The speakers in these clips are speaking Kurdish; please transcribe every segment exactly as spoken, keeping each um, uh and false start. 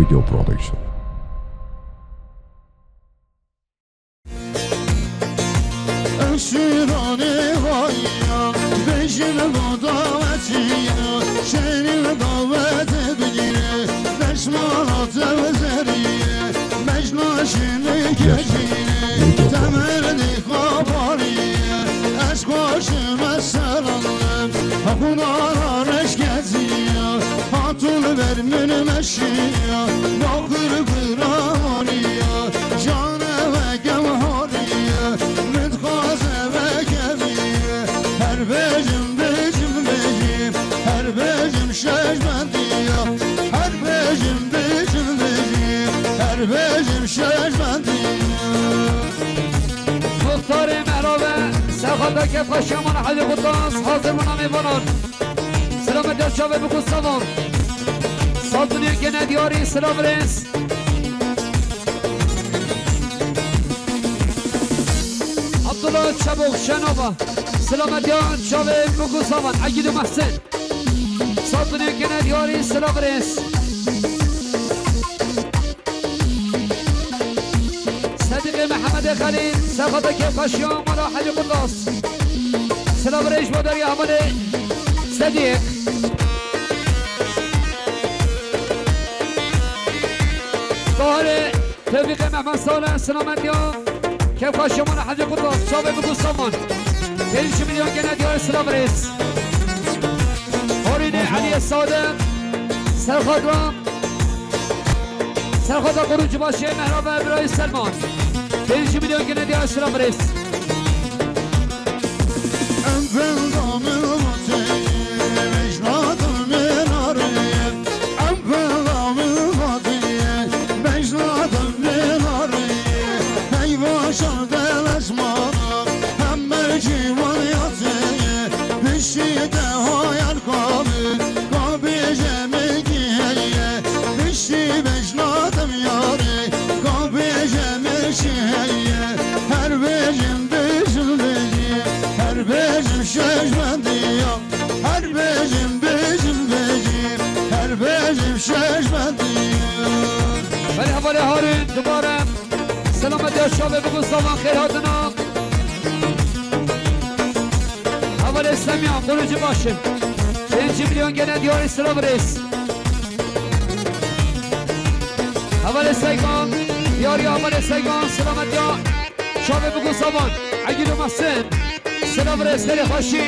Video Production. Şîranê vaya, bêjin bo dawetiye, şêrîn dawetê bigîre, deşmala te bi zerî ye, mejna şînê kecî ye, te merdê xabarî ye, ez xweşim ez serandim, hewna ra reş kecî ye, hatû li ber min meşî ye, baxir bira haniye, can eve kevhariye, min dixwaze vekemiye, her bêjim, bêjim, bêjim, her bêjim şeş bendiye, her bêjim, bêjim, bêjim, her bêjim şeş bendiye. Muxtarê Mehrave, Serxata Kefxweşiya Mala Hecî Qutas, hazir bûna mêvanan. Selamet ya çavê bikû savan. Saltiniya gene diyarî silav rêz. Abdullah Çabuk Şenova. Selamet ya çavê bikû savan. Egîd û Mehsin. Saltiniya gene diyarî silav rêz. Sedîqê Mehemedê Xelîl, Serxata Kefxweşiya Mala Hecî Qutas. Silav rêz bo deriya hevalê Sedîq. Tahirê Tevfîqê Mehmed Salih, silamet ya. Kefxweşiya Mala Hecî Qutas, çavê bikû savan. Pênc milyon gene diyarî silav rêz. Horînê Eliyê Sadiq, Serxat ra. Serxata Qurucbaşê Mehrave Birayê Selman. Pênc milyon gene diyarî silav rêz. Em bela min vatê, mecna dil min arê. Em bela min vatê, mecna dil min arê. Hey vaşa delezmana, hem mercî wan yatê. Piştî te hayal xwe bi, xwe bêje min kî heye. Piştî bejna te bi yarê, xwe bêje min çi heye. Her bêjim, bêjim, bêjim, her bêjim şeş bendiya. Her bêjim, bêjim, bêjim, her bêjim şeş bendiya. Belê hevalê Harun, dubare. Selamet ya çavê bikû savan, xêr hatina. Hevalê Semîyan, Qurucbaşê. Pênc milyon gene diyarî silav rêz. Hevalê Seygan, diyarî hevalê Seygan, selamet ya çavê bikû savan. Egîd û Mehsin. Silav rêz, xêr û xweşî.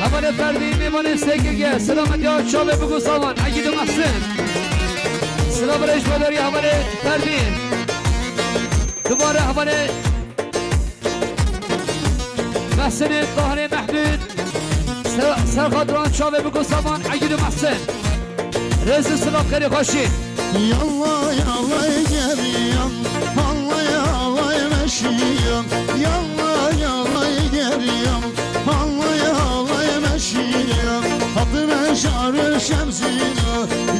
Hevalê Ferdî, mêvanê Sêkirge, selamet ya çavê bikû savan, Egîd û Mehsin. Silav rêz bo deriya hevalê Ferdî. Dubare hevalê Mehsinê, Tahirê Mehmûd. Se-, Serxat ra çavê bikû savan, Egîd û Mehsin. Rêz û silav, xêr û xweşî. Yalla yalla geriyem, hallay hallay meşiyem. Yalla yalla geriyem, hallay hallay meşiyem. Fatime şarı şemsine,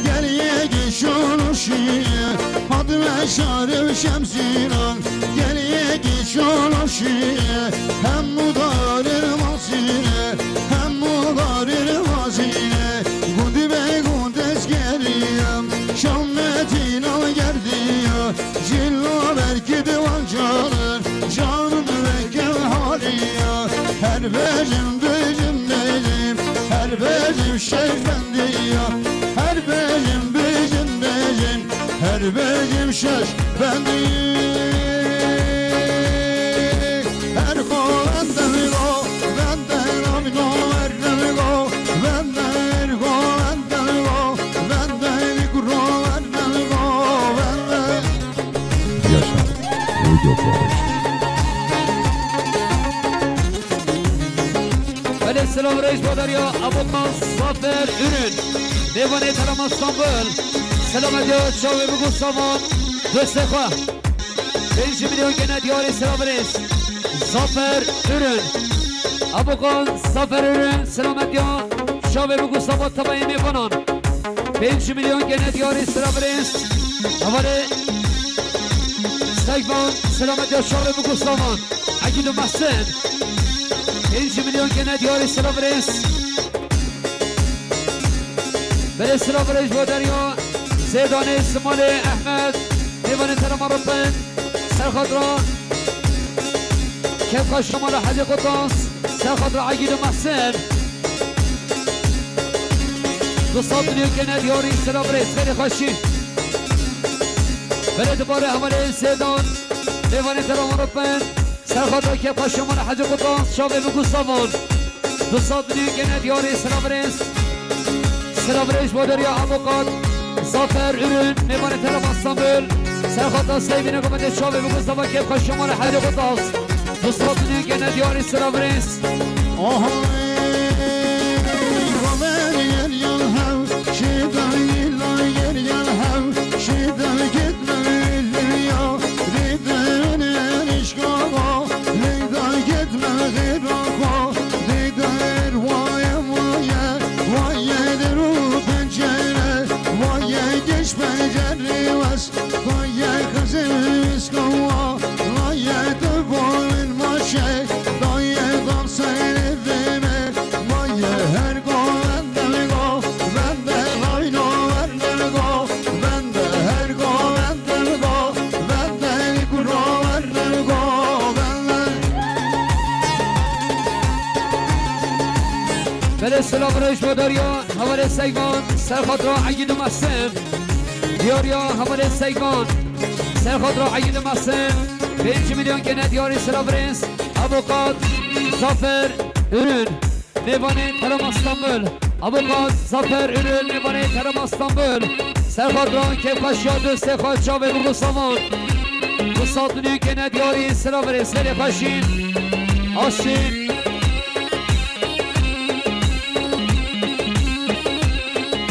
gel ye geçon şiye. Fatime şarı şemsine, gel ye geçon şiye. Hem mudarın masine, hem mudarın masine. Gundi be gundez geriyem, şammetin al gerdiye. Cilla belki de wan canın, canın ve kevhariye. Her bejim, bejim, bejim, her bejim şeş bendiye. Her bejim, bejim, bejim, her bejim şeş bendiye. Her kovan demigo, ben de namino ver demigo, ben de her kovan demigo, ben de bir kuro ver demigo, ben de. Yaşam Video Production. Belê, silav rêz bo deriya Abukan Zafer Ürün. Mêvanê Telema Stenbul. Selamet ya çavê bikû savan, dostê xwe. Pênc milyon gene diyarî silav rêz. Zafer Ürün. Abukan Zafer Ürün, selamet ya çavê bikû savan, tevayê mêvanan. Pênc milyon gene diyarî silav rêz. Hevalê Seyvan, selamet ya çavê bikû savan. Egîd û Mehsin. Pênc milyon gene diyarî silav rêz. Belê silav re ji bo Derya Zêdanê, Simalê Ehmed, mêvanê terema Ripin, serxatira Kevka Şemala Hecî Qutas, serxatira Egîd û Mehsin. Du sed milyon gene diyarî silav re, xêrê xweşî. Belê dibare hevalê Zêdan, mêvanê terema Ripin, serxatira Kevka Şemala Hecî Qutas, çavê bi Gustavan. Du sed milyon gene diyarî silav rêz. Silav rêz bo Derya Avukat. Zafer Ürün, mêvanê terema Stenbul. Serxata Seybîne gomete çavê bi Gustafa Kevka Şemala Hecî Qutas. Du sed milyon gene diyarî silav rêz. Aha, ey, Rover gel yan hev, şidar gila gel yan hev, şidar gitme ölüm ya, ride öner işkava. Leyla gitme xêra xwe, Leyla her waye waye, waye der û pencere, waye geç pencerê wes, waye xizir wîskawa, waye tu borin maşe, daye dam serê vê me, waye her go vendelgo, vende layno vendelgo, vende her go vendelgo, vende kuro vendelgo, vende. Belê silav rêj bo Derya, hevalê Seyvan, serxatira Egîd û Mehsin. Diyarya, hevalê Seyvan, serxatira Egîd û Mehsin. Pênc milyon gene diyarî silav rêz. Avukat Zafer Ürün, mêvanê terema Stenbul. Avukat Zafer Ürün, mêvanê terema Stenbul. Serxatira Kevka Şiya, dostê xwe çavê bi Gustavan. Du sed milyon gene diyarî silav rêz, xêrê xweşî. Aşî.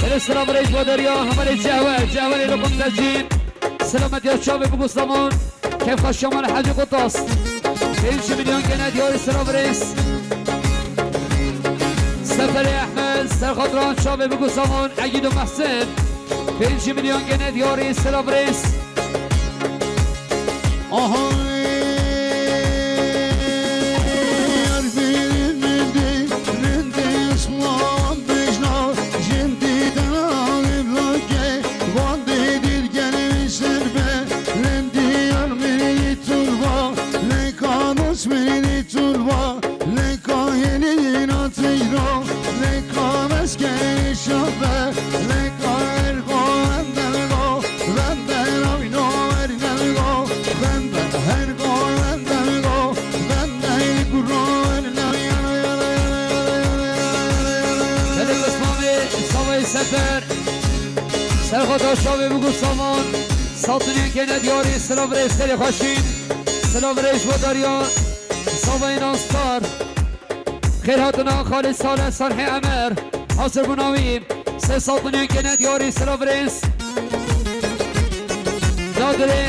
Belê silav rêz bo Derya, hevalê Cehwer, Cehwerê Lokum Tecîn. Silametiya çavê bi Gustavan. Kevka Şemala Hecî Qutas. Pênc milyon gene diyarî silav rêz. Seferê Ehmed, serxatira çavê bi Gustavan, Egîd û Mehsin. Pênc milyon gene diyarî silav rêz. Aha, yar bîr min dî, min dî, islam bejna, jin dî tena evlake, van dî dîr gel wî ser be, min dî yar min dî turba, leka dost min dî turba, leka yelîna teyra, leka meskerê şabe, leka ergo endelgo, vende layno erdelgo, vende hergo endelgo, vende kuro endelgo. Belê Osmanê, Savayê Sefer, serxata şavê bi Gustavan, sed milyon gene diyarî, silav rêz, xêrê xweşî, silav rêz bo Derya, Savayê Nastar. Xêr hatina Xalid Salih, Salihê Emer, hazir bûna wî, sê sed milyon gene diyarî, silav rêz. Nadirê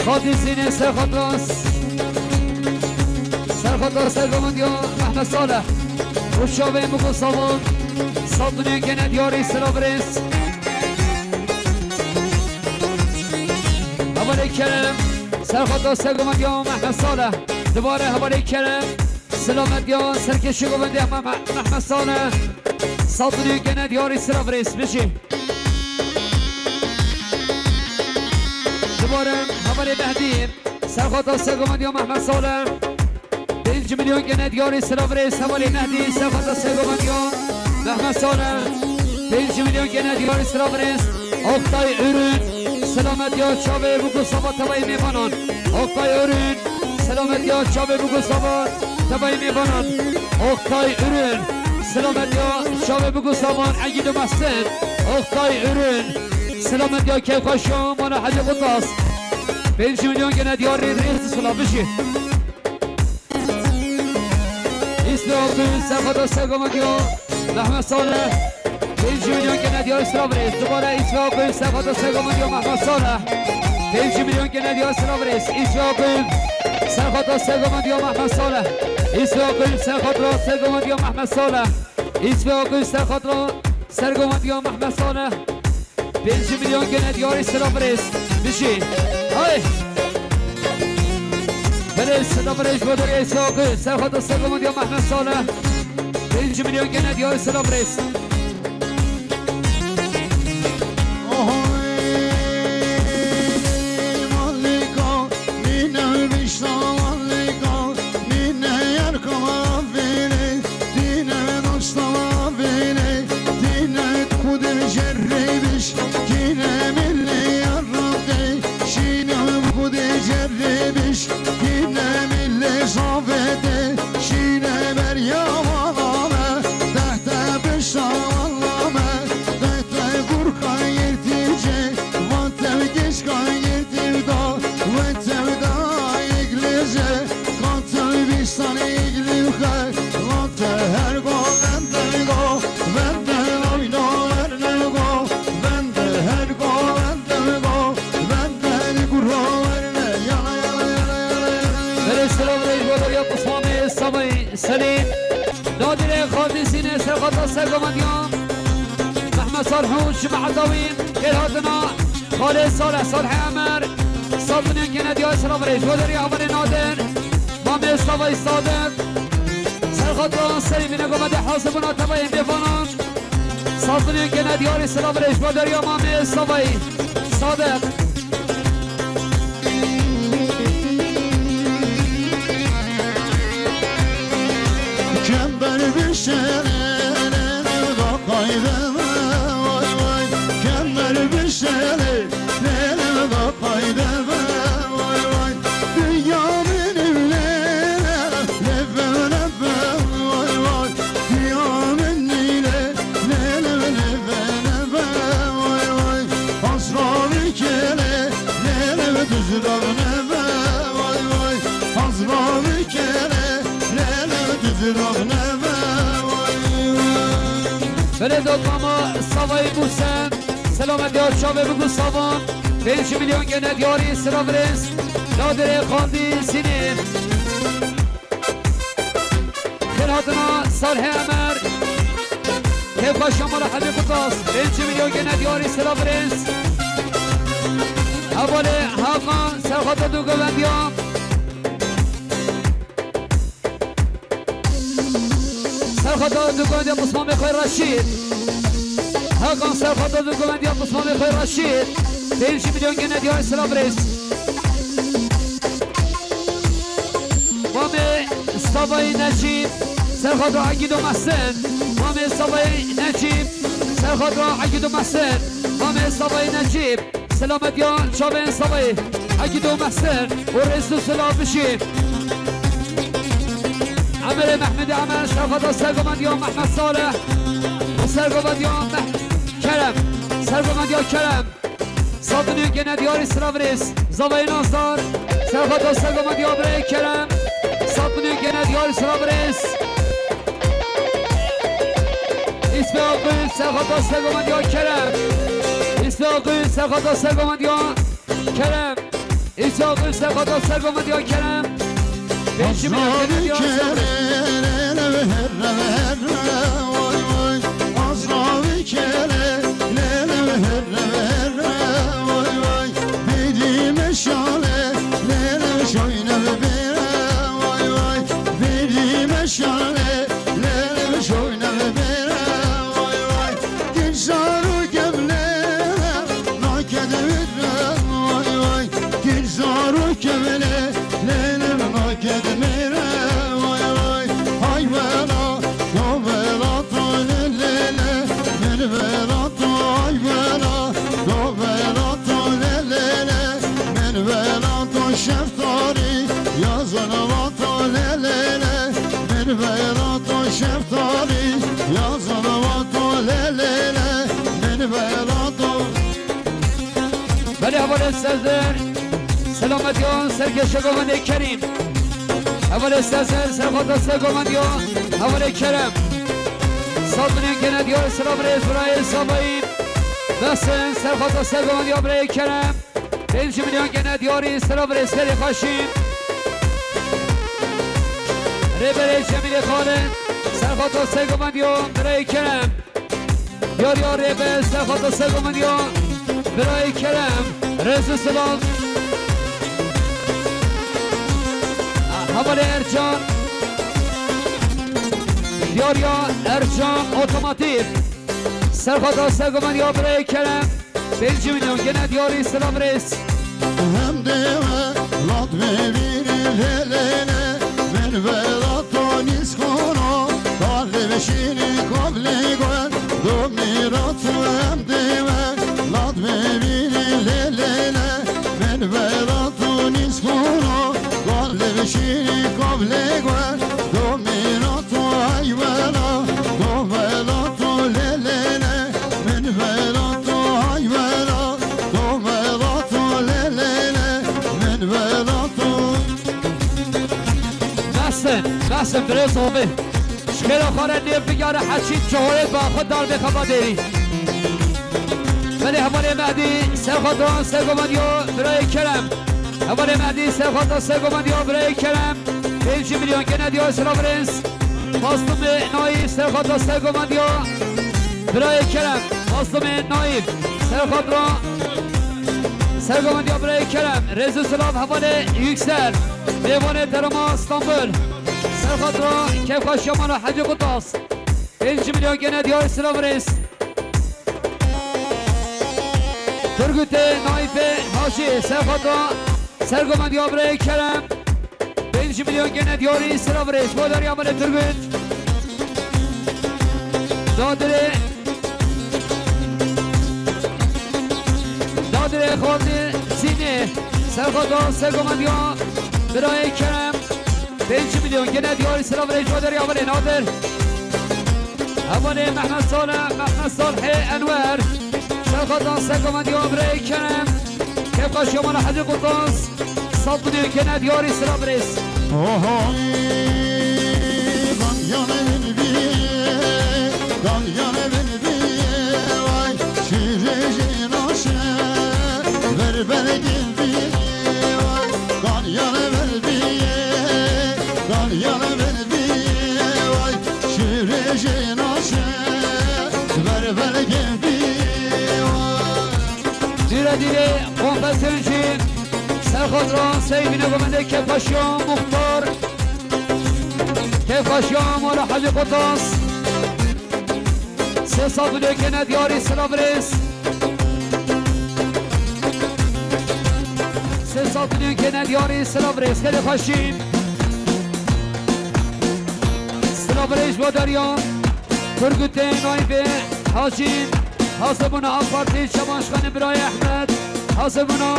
Xatî Zînê serxatras, serxatras sergovendiya Mehmet Salih. Û çavê Mugo Savan, sed milyon gene diyarî, silav rêz. Hevalê Kerem, serxatras sergovendiya Mehmet Salih. Dubare hevalê Kerem. Silamet ya serkêşî govendê me, me, Mehmet Salih. Sed milyon gene diyarî, silav rêz, bijî. Dubare hevalê Mehdî, serxata sergovendiya Mehmet Salih. Pênc milyon gene diyarî, silav rêz, hevalê Mehdî, serxata sergovendiya Mehmet Salih. Pênc milyon gene diyarî, silav rêz. Oktay Ürün, silamet ya çavê Mugo Savan, tevayê mêvanan. Oktay Ürün, silamet ya çavê Mugo Savan, tevayê mêvanan. Oktay Ürün, silamet ya çavê Mugo Savan, Egîd û Mehsin. Oktay Ürün, silamet ya keyfxweşiya mala Hecî Qutas. Pênc milyon gene diyarî, rêz, silav, bijî. Îsve Akgün, serxata sergovendiya Mehmet Salih. Pênc milyon gene diyarî, silav rêz. Dubare Îsve Akgün, serxata sergovendiya Mehmet Salih. Pênc milyon gene diyarî, silav rêz. Îsve Akgün, serxata sergovendiya Mehmet Salih. Îsve Akgün, serxata sergovendiya Mehmet Salih. Îsve Akgün, serxata sergovendiya Mehmet Salih. Pênc milyon gene diyarî, silav rêz. Bijî. Hay. Belê, silav rêz bo derê Îsve Akgün, serxata sergovendiya Mehmet Salih. Pênc milyon gene diyarî, silav rêz. Nadirê Xatî Sînê serxata sergovendiyan. Mehmet Salih û Cuma Edawî, kêrhatina Xalê Salih, Salih Emer, Sabunê Genediya Siravirê, Joderi Havarê Nadir, Mamê Savay Sadık, serxata serî bine gomede hasibuna tevayê mêvanan. Sazlinin gene diyarî silav rêj ve derya Mamê Savayî. Sadık. Kember bişere, da qayde ve, vay vay. Kember bişere, da qayde ve, vay vay. Dünya benim lele, lebe lebe, vay vay. Dünya benim lele, lebe lebe, vay vay. Asra bir kere, lele düz davne be, vay vay. Asra bir kere, lele düz davne be, vay vay. Belê dotmama Savayî Bûsen, selamet ya çavê biku savan, pênc milyon gene diyarî silav rêz, Nadirê Xandî Sînî. Xêr hatina Salih Emer. Kêfxweşiya mala Hebî Qutas, pênc milyon gene diyarî silav rêz. Hevalê Hakan serxata du govendiya. Serxata du govendiya Qismamê Xwê Reşîd. Hakan serxata du govendiya Qismamê Xwê Reşîd. Pênc milyon gene diyarî silav rêz. Mamê Savayî Necîb, serxata Egîdo Mehsin. Mamê Savayî Necîb, serxata Egîdo Mehsin. Mamê Savayî Necîb. Selametiya çavên Savayî, Egîdo Mehsin û rêz û silav bişî. Emirê Mehmedê Emer, serxata sergovendiya Mehmed Salih û sergovendiya Meh-, Kerem. Sergovendiya Kerem. Sat milyon gene diyarî silav rêz. Zavayê Nazdar, serxata sergovendiya birayê Kerem. Sat milyon gene diyarî silav rêz. İsmail Akgül, serxata sergovendiya Kerem. İsmail Akgül, serxata sergovendiya Kerem. İsmail Akgül, serxata sergovendiya Kerem. Pêncî milyon gene diyarî silav rêz. Azra bir kere, lele, herre, herre, vay, vay. Beydi meşale, lele, şoyne bere, vay, vay. Beydi meşale, lele, şoyne bere, vay, vay. Gel saru kemle, nakede bere, vay, vay. Gel saru kemle, lele, nakede bere, vay, vay. Hay bela, do bela, Min vela to, ay vela, do vela to, le, le, le. Min vela to, şeftalî, yazan va to, le, le, le. Min vela to, şeftalî, yazan va to, le, le, le. Min vela to. Belê hevalê Sezer, selametiya serkeşe govendê Kerîm. Hevalê Sezer, serxata ser govendiya hevalê Kerem. Sat milyon gene diyarî silav rêz birayê Savayî. Besin, serxata ser govendiya birayê Kerem. Pênc milyon gene diyarî silav rêz serê xweşî. Rêberê Cemîlê Xalid, serxata ser govendiya birayê Kerem. Yar yar rêbe serxata ser govendiya birayê Kerem. Rêz û silav. Hevalê Ercan. Yar ya Ercan Otomotiv. Serxata ser govendiya birayê Kerem. Pêncî milyon gene diyarî silav rêz. Hem dê welat bibînî lê lê lê, min welat o nîskano, kalê şînî kovlê gwen, do mîrat hem dê welat bibînî lê lê lê, min welat o nîskano, kalê şînî kovlê gwen, do mîrat o ay wela, do welat o lê lê lê. Min vela to, ay vela, to vela to, le, le, le. Min vela to. Mesin, mesin, birêz Homê. Ji xêra xwe re nêv bigere heçî cihorê ba xwe darbê xeba dêrî. Belê hevalê Mehdî, serxwedran, sergovendiya birayê Kerem. Hevalê Mehdî, serxwedran, sergovendiya birayê Kerem. Pêncî milyon gene diya silav rêz. Mazlumê Naîf, serxatra sergovendiya birayê Kerem. Mazlumê Naîf, serxatra sergovendiya birayê Kerem. Rêz û silav hevalê Yüksel. Mêvanê Terema Stenbul. Serxatra kêfxweşiya mala Hecî Qutas. Pênc milyon gene diyarî silav rêz. Turgutê Naîfê Hacî, serxatra sergovendiya birayê Kerem. Pênc milyon gene diyarî silav rêz. Bo dariya mala Turgut. Dadirê, dadirê xaltê Sînê. Serxatra sergovendiya birayê Kerem. Pênc milyon gene diyarî silav rêz. Bo dariya mala Nadir. Hevalê Mehmet Salih, Mehmet Salihê Enwer. Serxatra sergovendiya birayê Kerem. Kêfxweşiya mala Hecî Qutas. Sed milyon gene diyarî silav rêz. Oho, ganyanê min bî, ganyanê min bî, vay, şîrê jê naşe, ver belgê bî, vay, ganyanê min bî, ganyanê min bî, vay, şîrê jê naşe, ver belgê bî, vay. Dîre dîre konfesyon jî serxatra seyvîne gomende kêfxweşiya muxtar. Kêfxweşiya mala Hecî Qutas. Sê sed milyon gene diyarî silav rêz. Sê sed milyon gene diyarî silav rêz. Gelê xweşî. Silav rêz bo dariya. Turgutê Naîfê Hacî. Hazir bûna AK Partî Çebaşxanê birayê Ehmed. Hazir bûna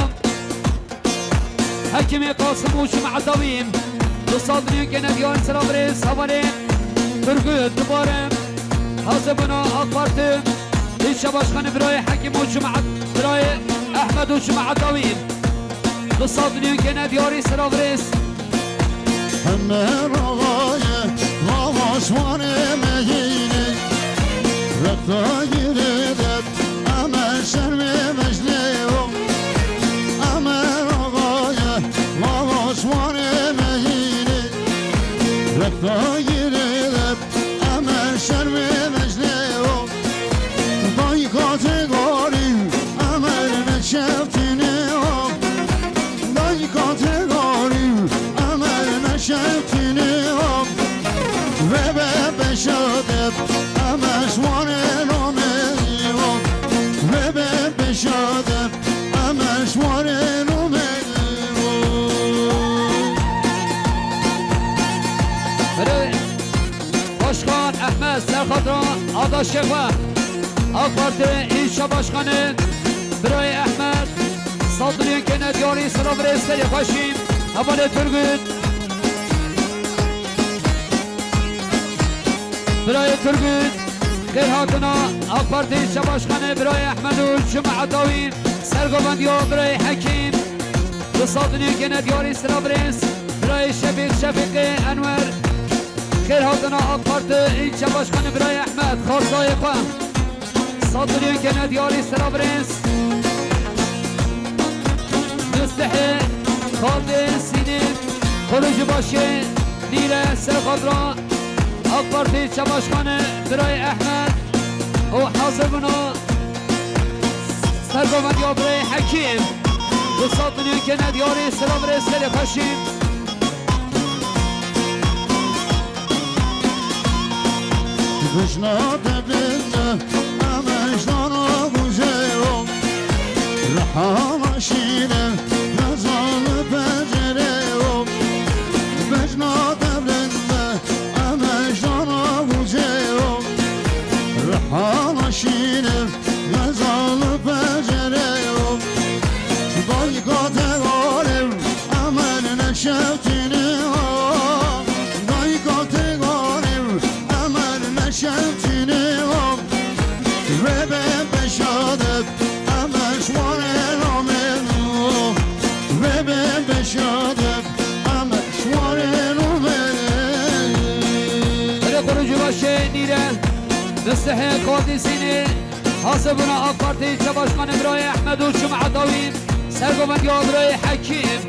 Hekîmê Qasim û Cuma Dawî. Du sed milyon gene diyarî silav rêz hevalê Turgut dubare. Hazir bûna AK Partî Çebaşxanê birayê Hekîm û Cuma, birayê Ehmed û Cuma Dawî. Du sed milyon gene diyarî silav rêz. Heme ragaye, lavaş vane meyine, reta girede, eme şerme mecleo. Eme ragaye, lavaş vane meyine, reta girede, eme şerme mecleo. Dayka têgarî, eme neşeftine o. Dayka têgarî, eme neşeftine o. Vebe beşade, eme şwarê nomê o. Vebe beşade, eme şwarê nomê o. Erê, Başkan Ehmed, serxatra adaşê xwe. AK Partî ilçe başkanı birayê Ehmed. Sed milyon gene diyarî silav rêz. Gelê xweşî. Hevalê Turgut. Birayê Turgut. Xêr hatina AK Partî ilçe başkanı birayê Ehmed û Cuma Dawî. Sergovendiya birayê Hekîm. Du sed milyon gene diyarî silav rêz. Birayê Şefîq, Şefîqê Enwer. Xêr hatina AK Partî ilçe başkanı birayê Ehmed, xarzayê xwe. Sed milyon gene diyarî silav rêz. Mistehê xaltê Sînê, Xurûcîbaşê Nîre, serxatra AK Partî ilçe başkanı birayê Ehmed û hazir bûna sergovendiya birayê Hekîm. Du sed milyon gene diyarî silav rêz. Gelê xweşî. Vişna tebinde, eme jnana guzeo. Rihana şîne, mezanı pencereo. Vişna tebinde, eme jnana guzeo. Rihana şîne, mezanı pencereo. Dayka têgarî, eme neşeftine o. Dayka têgarî, eme neşeftine o. Vebe beşade, eme şwarê nomê o. Vebe beşade, eme şwarê nomê o. Erê Xurûcîbaşê Nîre, Mistehê xaltê Sînê. Hazir bûna AK Partî ilçe başkanı birayê Ehmed û Cuma Dawî, sergovendiya birayê Hekîm.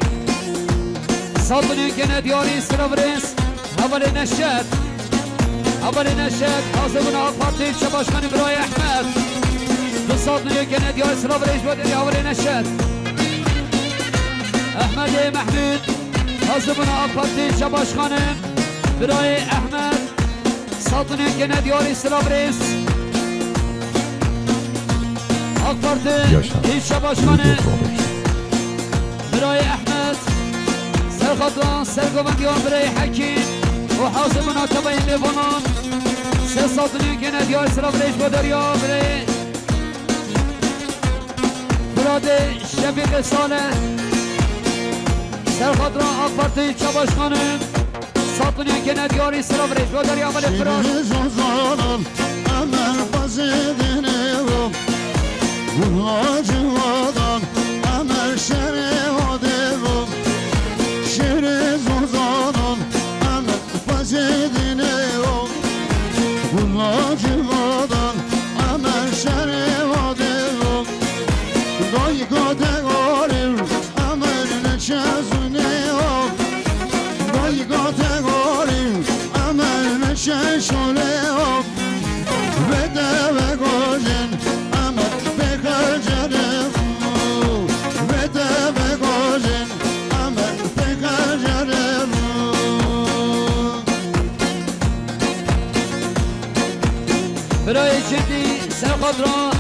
Sed milyon gene diyarî silav rêz. Hevalê Neşet. Hevalê Neşet, hazir bûna AK Partî ilçe başkanê birayê Ehmed. Du sed milyon gene diyar silav rêj bo derya hevalê Neşet. Ehmedê Mehmûd, hazir bûna AK Partî ilçe başkanê birayê Ehmed. Sed milyon gene diyarî silav rêz. AK Partî Yaşa. ilçe başkanê. Video Production. Birayê Ehmed, serxatran sergovendiyan birayê Hekîm û hazir bûna tevayê mêvanan. Sê sed milyon gene diyar silav rêj bo derya birayê Firadê Şefîqê Saleh. Serxatran AK Partî ilçe başkanê. Sed milyon gene diyarî silav rêj bo derya hevalê Firadê. Şêrê zozanan, Emer Bazêdinê o. Gula civadan, Emer şerê vadê o. Şêrê zozanan, Emer Bazêdinê o. Gula civadan, Emer şerê vadê o. Dayka te garê, Emer neçe zunê o. Dayka te garê, Emer neçe şolê o. Vete vegojin, Emer pêxecerê. Vete vegojin, Emer pêxecerê. Birayê Cindî, serxatran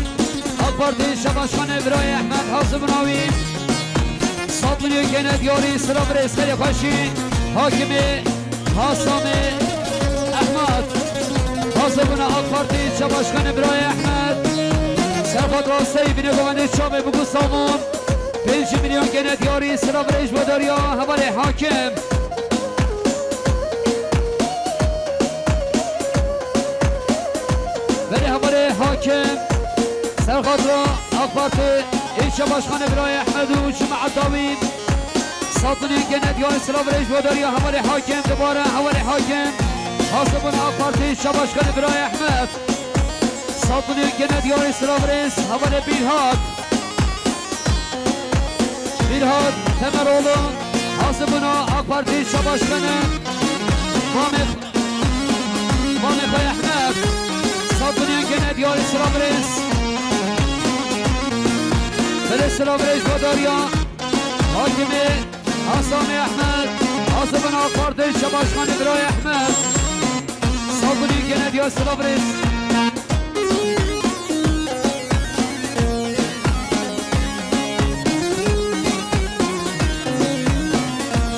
AK Partî ilçe başkanê birayê Ehmed hazir bûna wî. Sed milyon gene diyarî silav rêz xêrê xweşî. Hakimê Hasamê Ehmed. Hazir bûna AK Partî ilçe başkanê birayê Ehmed. Serxatran sey bîne govendê çavê biku saman. Pênc milyon gene diyarî silav rêj bo derya hevalê Hakim. Belê hevalê Hakim, serxatran AK Partî ilçe başkanê birayê Ehmed û cemaeta wî. Sed milyon gene diyarî silav rêj bo derya hevalê Hakim, dubare hevalê Hakim. Hazir bûna AK Partî ilçe başkanê birayê Ehmed. Sed milyon gene diyarî silav rêz hevalê Bîrhat. Bîrhat Temeroğlu, hazir bûna AK Partî ilçe başkanê. Mamê, mamê xwe Ehmed. Sed milyon gene diyarî silav rêz. Belê silav rêj bo derya Hakimê Hasamê Ehmed. Hazir bûna AK Partî ilçe başkanê birayê Ehmed. Sed milyon gene diyar silav rêz.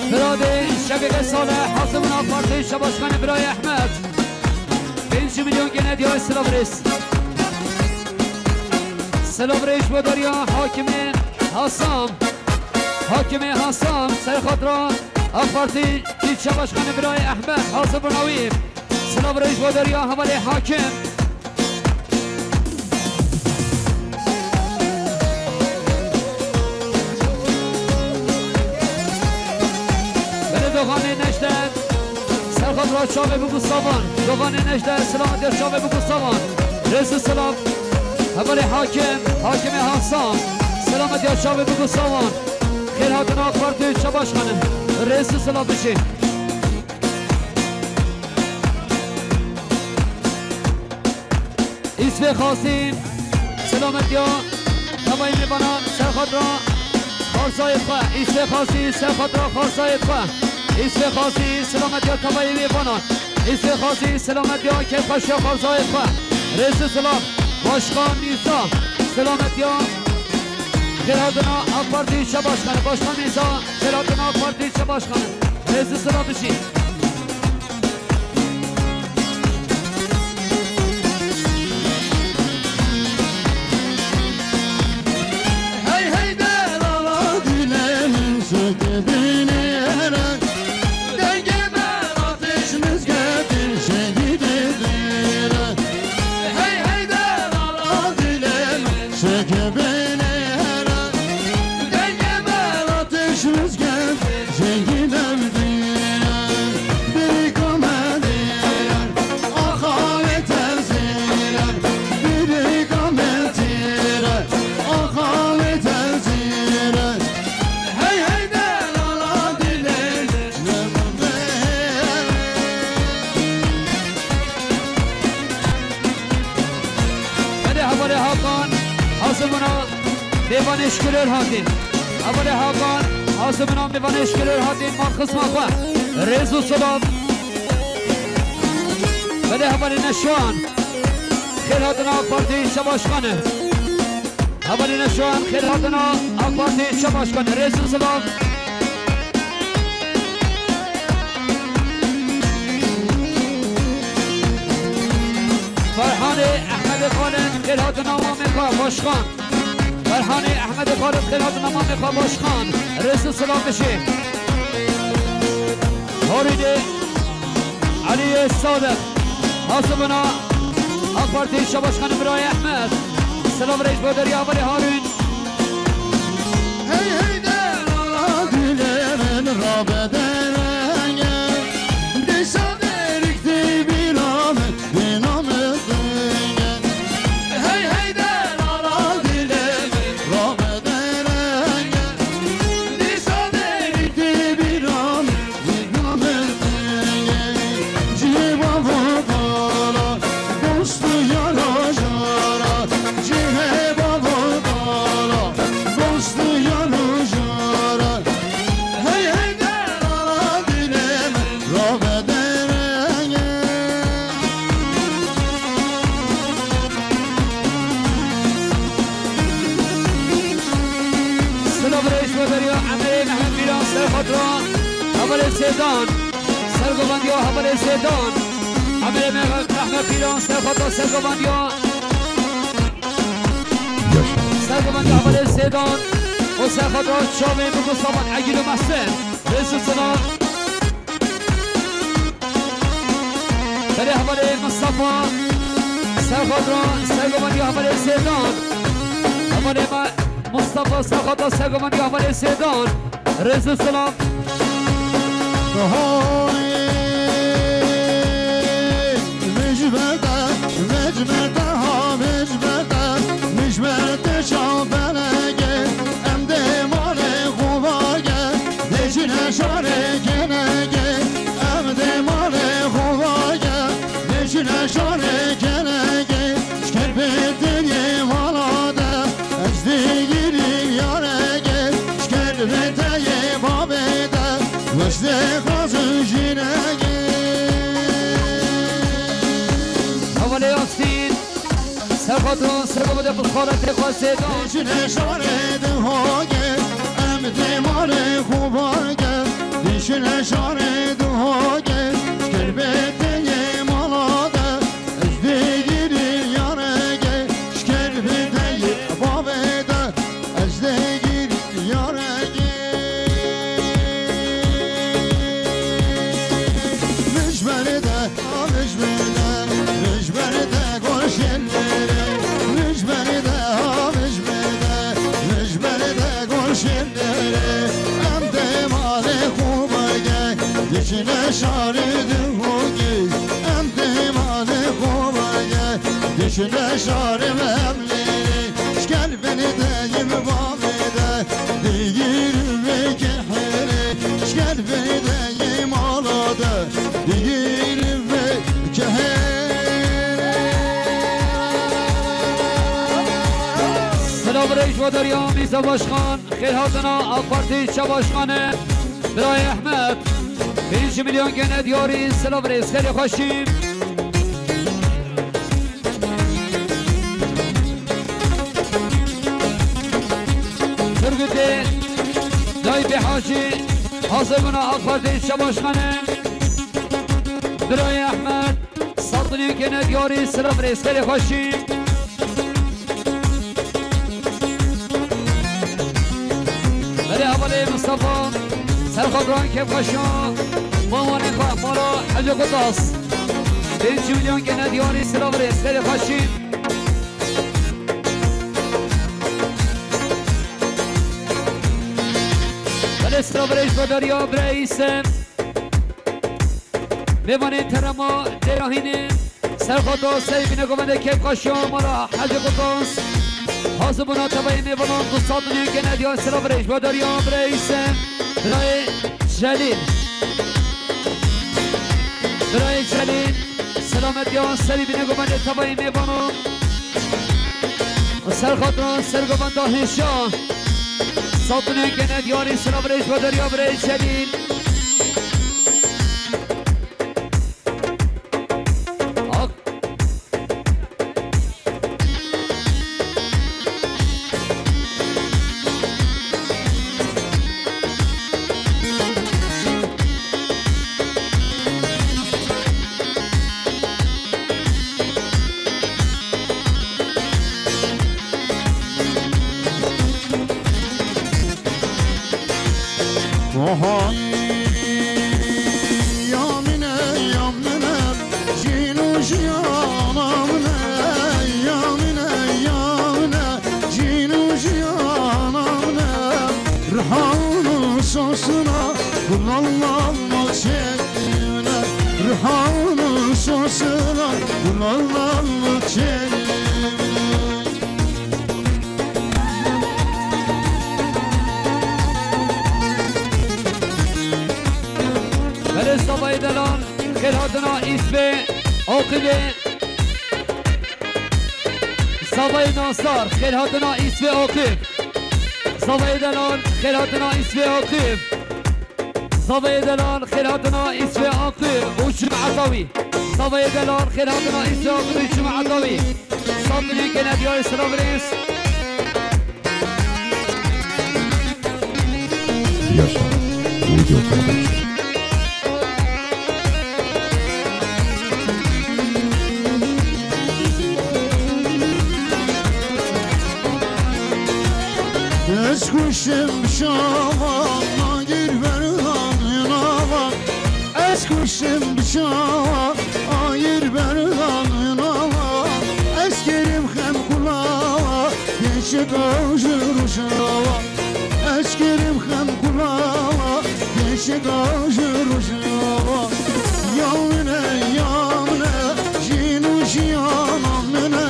Firadê Şefîqê Saleh, hazir bûna AK Partî ilçe başkanê birayê Ehmed. Pênc milyon gene diyar silav rêz. Silav rêj bo derya Hakimê Hasam. Hakimê Hasam, serxatran AK Partî ilçe başkanê birayê Ehmed, hazir bûna wî. Silav rêj bo derya hevalê Hakim. Belê doxanê Neşter, serxatran çavê biku saman. Doxanê Neşter, selamet ya çavê biku saman. Rêz û silav hevalê Hakim, Hakimê Hasan. Selamet ya çavê biku saman. Xêr hatin AK Partî ilçe başkanê. Rêz û silav bişî. Îsvê Xasî, selametiya tevayê mêvanan, serxatira xarzayê xwe. Îsvê Xasî, serxatira xarzayê xwe. Îsvê Xasî, selametiya tevayê mêvanan. Îsvê Xasî, selametiya kêfxweşiya xarzayê xwe. Rêz û silav, Başkan Mîrza, selametiya xêrhatina AK Partî ilçe başkanê. Başkan Mîrza, xêrhatina AK Partî ilçe başkanê. Rêz û silav bişî. Hey hey delala dilê min şikibînê here. Dengê me ateş mizgetin şehîdê dêre. Hey hey delala dilê min şikibînê here. Dengê me ateş mizgetin şehîdê dêre. Şikilor hatî. Hevalê Hakan, Hasan bin Amîvanê Şikilor hatî, mal xisma xwe. Rêz û silav. Belê hevalê Neşwan. Xêr hatina AK Partî Şebaşxanê. Hevalê Neşwan, xêr hatina AK Partî Şebaşxanê. Rêz û silav. Ferhanê Ehmedê Xalin, xêr hatina mamê xwe, Başxan. Ferhanê Ehmedê Xalin, xêr hatina mamê xwe, Başxan. Rêz û silav bişê. Horîdê Eliyê Sadiq. Hasibina AK Partî Şebaşxanê birayê Ehmed. Silav rêz bo derya hevalê Harun. Hey hey de la dilê min rabede renge. Dîsa derikti bîra min, bîna min denge. Hey hey de la la dilê min rabede renge. Dîsa derikti bîra min, bîna min denge. Cî bavo bala, dostu yara jara. Cî he bavo bala, dostu yara jara. Hey hey de la la dilê min rabede renge. Silav rêz bo derya Emerê Mehmet Pîran, ser xatira hevalê Sêdan. Sergovendiya hevalê Sêdan. Emerê Mehmet Pîran, ser xatira sergovendiya. Sergovendiya hevalê Sêdan. Û ser xatira çavê Mustafa Egîl û Mehsen. Rêz û silav. Belê hevalê Mustafa, serxatira sergovendiya hevalê Sêdan. Hevalê me Mustafa, serxatira sergovendiya hevalê Sêdan. Rêz û silav. Hoy, vêjberde, vêjberde, ha, vêjberde, vêjberde çaw belege, em dê malê xwe vage. Dêçine şarê kenegê, ev dê malê xwe vage. Dêçine şarê kenegê, şker bê tenê mala de, ez dêgirî yaregê. Şker bê teyê babê de, weş dê xaz û jinegê. Hevalê Yasîn. Serxatira sergovendiya xaletê xwe Sêdan. Dêçine şarê dihage, em dê malê xwe vage. Dêçine şarê dihage, şker bê teyê mala de, ez dêgirî yaregê. Şker bê teyê babê de, ez dêgirî yaregê. Vêjberde, vêjberde, vêjberde goşên dere. Vêjberde, vêjberde, vêjberde goşên dere. Em dê malê xwe vage, dêçine şarê dihage. Em dê malê xwe vage, dêçine şarê me em lêrê. Şker bê teyê babê de, dêgirî vê kehre. Şker bê teyê mala de, dêgirî vê kehre. Silav rêz bo derya Mîza Başkan, xêr hatina AK Partî Şebaşxanê, birayê Ehmed. Pênc milyon gene diyarî, silav rêz, xêrê xweşî. Turgutê Dayê Hacî, hazir bûna AK Partî Şebaşxanê. Birayê Ehmed, sed milyon gene diyarî, silav rêz, xêrê xweşî. Belê hevalê Mustafa, serxatira kêfxweşiya, mawanê xwe, mala Hecî Qutas. Pênc milyon gene diyarî, silav rêz, xêrê xweşî. Belê silav rêz bo derya birayê Îsem. Mêvanê terema Dêrahînê, serxatira serê bîne govendê kêfxweşiya mala Hecî Qutas. Hazir bûna tevayê mêvanan du sed milyon gene diyar, silav rêz bo derya birayê Îsem, birayê Celîl. Birayê Celîl, selametiya serê bîne govendê tevayê mêvanan. Serxatira sergovenda Hêşa. Sat milyon gene diyarî sira birêj ve deriya birêj Celîl. Ak. Oha. Ya min e, ya min e, jîn û jiyana min e. Ya min e, ya min e, jîn û jiyana min e. Riha û sosina, gulalla çekimine. Riha û sosina, gulalla çekimine. Belê Savayê Delan, xêrhatina Îsvê, Aqibê. Savayê Nasar, xêrhatina Îsvê, Aqib. Savayê Delan, xêrhatina Îsvê, Aqib. Savayê Delan, xêrhatina Îsvê, Aqib û çima Etawî. Savayê Delan, xêrhatina Îsvê, Aqib û çima Etawî. Sat milyon gene diyarî sira birêz. Yaşar, Video Kardeş. Ez kuşim şavan, nagir berdan nava. Ez kuşim bişawa, ayir berdan nava. Ez kerim xem kulawa, geçik avjı ruşawa. Ez kerim xem kulawa, geçik avjı ruşawa. Ya min e, ya min e, jîn û jiyana min e.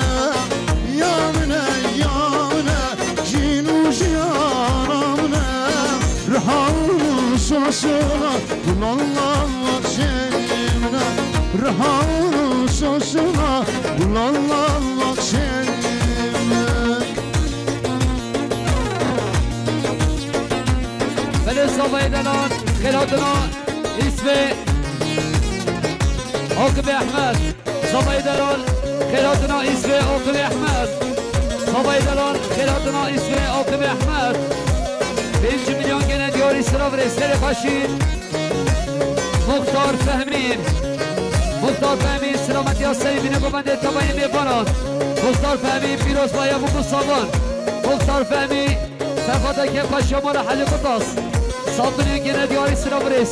Ya min e, ya min e, jîn û jiyana min e. Riha û sosina, gulalla çekimine, riha û sosina, gulalla çekimine. Belê Savayê Delan, xêrhatina Îsvê, Aqibê Ehmed. Savayê Delan, xêrhatina Îsvê, Aqibê Ehmed. Savayê Delan, xêrhatina Îsvê, Aqibê Ehmed. Pênc milyon gene diyarî sira virêz, serê xweşî. Muxtar Fehmî. Muxtar Fehmî, silametiya serê bîne govendê tevayê mêvanan. Muxtar Fehmî, pîroz baye bû ku savan. Muxtar Fehmî, serxateke xweşiya me re helî bitas. Sat milyon gene diyarî sira virêz.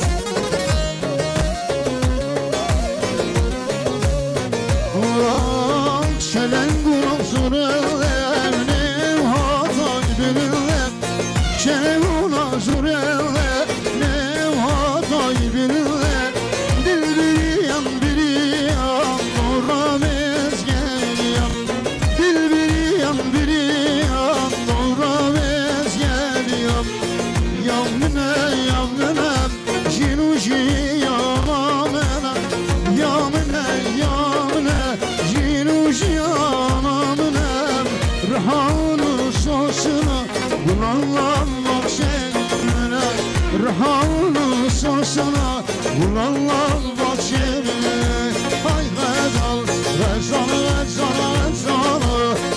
Çeleng û zurê nêv hatay bilê. Çeleng û zurê nêv hatay bilê. Dil biriyam biriyam, dora mêz geliyam. Dil biriyam biriyam, dora mêz geliyam. Ya min e, ya min e, jîn û jiyana min e. Ya min e, ya min e, jîn û jiyana min e. Riha û sosina, gulalla çekimine. Riha û sosina, gulalla çekimine. Ay Xezal, Xezal, Xezal, Xezal.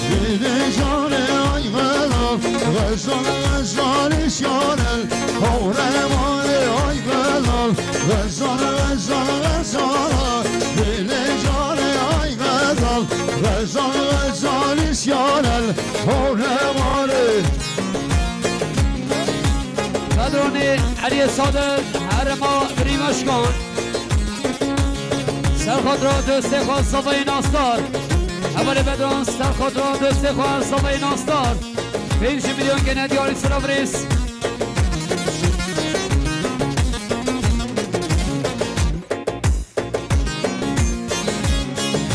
Dilê canê ay Xezal, Xezal, Xezal, şarel. Hore mare ay Xezal, Xezal, Xezal, Xezal. Dilê canê ay Xezal, Xezal, Xezal, şarel. Hore mare. Kadronê Eliyê Sadir, herema Birî Meşkan. Serxatira dostê xwe Zavayê Nastar. Hevalê Bedran, serxatira dostê xwe Zavayê Nastar. Pênc milyon gene diyarî sira virêz.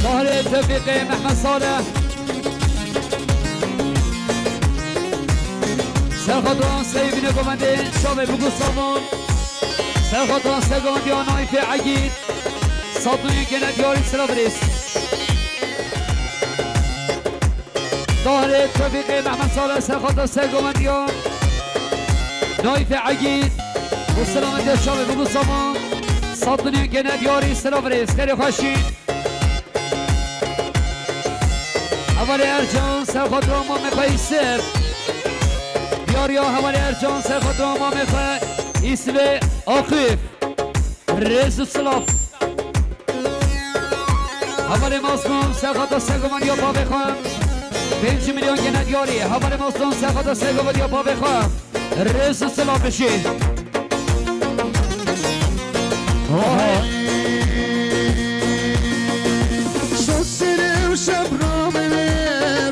Bahrê Tevfîqê Mehmet Salih. Serxatira seyvîne govendê çavê Bûk û Savan. Serxatira segan diya Naîfê Egîd. Sat milyon gene diyarî sira virêz. Dahrê Tevfîqê Mehmet Salih serxatira segan diya. Nayfê Egîd û selametiya çavê bibo saman. Sed milyon gene diyarî, silav rêz, xêrê xweşî. Hevalê Ercan, serxatira mamê xwe Îsif. Diyariya hevalê Ercan, serxatira mamê xwe Îsifê Aqif. Rêz û silav. Hevalê Mazlûm, serxata sergovaniya bavê xwe. Pênc milyon gene diyarî. Hevalê Mazlûm, serxata sergovaniya bavê xwe. Rêz û silav bijî. Ohay. Sosirê û şebramê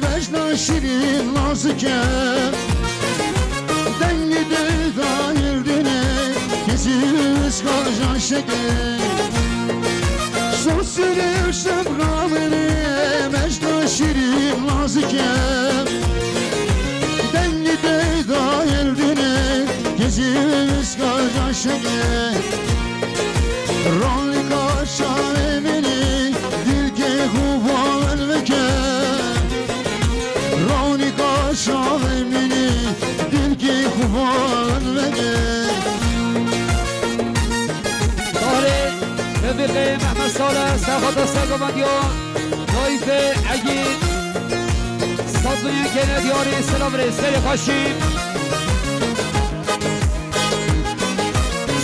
bejna şirîn nazike. Dengê dê dayir dine, kesî wis xajan şeke. Sosirê û şebramê bejna şirîn nazike. Dengê dê dayir dine, kesî wis xajan şeke. Ronîka şavê minî, dilkê xu bawer veke. Ronîka şavê minî, dilkê xu bawer veke. Tarê, Refiqê Mehmet Salih, serxata sergovendiya. Nayfê Egîd, sed milyon gene diyarî, silav rêz, xêrê xweşî.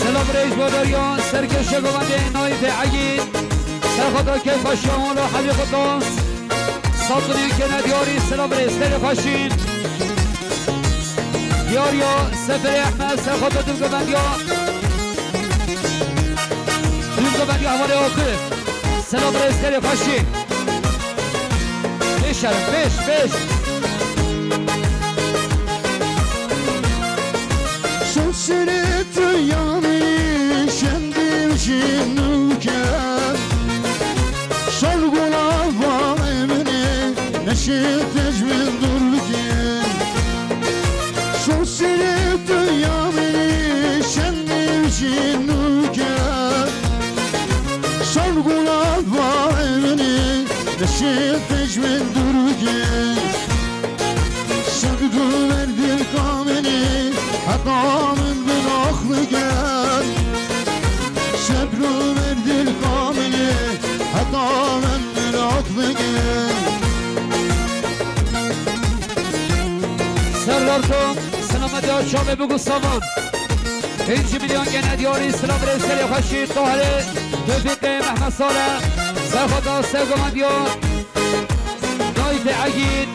Silav rêz bo dariya, serkêşa govendê Nayfê Egîd. Serxata kêfxweşiya mala hevî xwe dans. Sed milyon gene diyarî, silav rêz, xêrê xweşî. Diyariya Seferê Ehmed, serxata dûv govendiya. Dûv govendiya hevalê Aqif. Silav rêz, xêrê xweşî. Pêş herin, pêş, pêş. Sosirê tu yanî şendî jî nûke. Şal gula bavê minê, neşê tecmin dur bike. Sosirê tu yanî şendî jî nûke. Şal gula bavê minê, neşê tecmin dur bike. Şebru ver dilka minî, heta min bin axlike. Şebru ver dilka minî, heta min bin axlike. Serdar Tom, selametiya çavê bigo saman. Pênc milyon gene diyarî, silav rêz, xêrê xweşî, Tahirê, Tevfîqê, Mehmet Salih, serxata sergovendiya. Nayfê Egîd,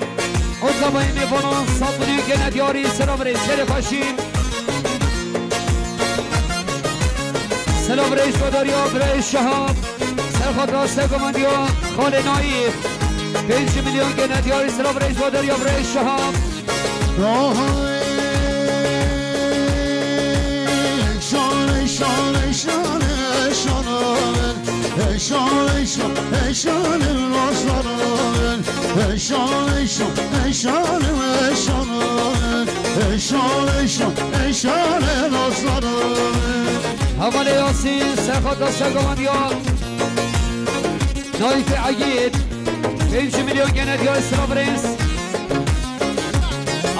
û tevayê mêvanan, sed milyon gene diyarî, silav rêz, xêrê xweşî. Silav rêz bo dariya birayê Şehab, serxata sergovendiya xalê Nayîf. Pênc milyon gene diyarî, silav rêz bo dariya birayê Şehab. Şanê, şanê, şanê, şanê min. Ey şanê, şanê, şanê min, aslanê min. Ey şanê, şanê, şanê min, şanê min. Ey şanê, şanê, şanê min, aslanê min. Hevalê Yasîn, serxata sergovendiya. Nayfê Egîd, pênc milyon gene diyarî, silav rêz.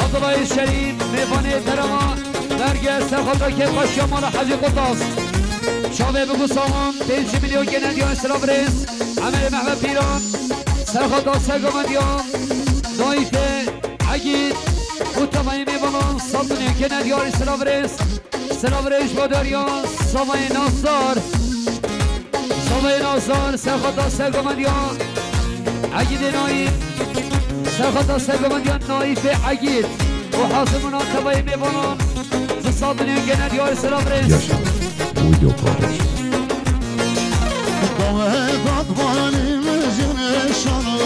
Abdullah Şerîf, mêvanê terema, berge, serxata kêfxweşiya mala hevî xwe tas. Çavê bigo saman, pênc milyon gene diyarî, silav rêz. Emelê Mehmet Pîran, serxata sergovendiya. Nayfê Egîd, û tevayê mêvanan, sed milyon gene diyarî, silav rêz. Silav rêz bo dariya, Savayê Nasdar. Savayê Nasdar, serxata sergovendiya. Egîdê Nayîf. Serxata sergovendiya Nayîfê Egîd. Û hazimûnan tevayê mêvanan. Du sed milyon gene diyarî, silav rêz. Yaşa. Video Production. Dağ edat bali mizin şanı.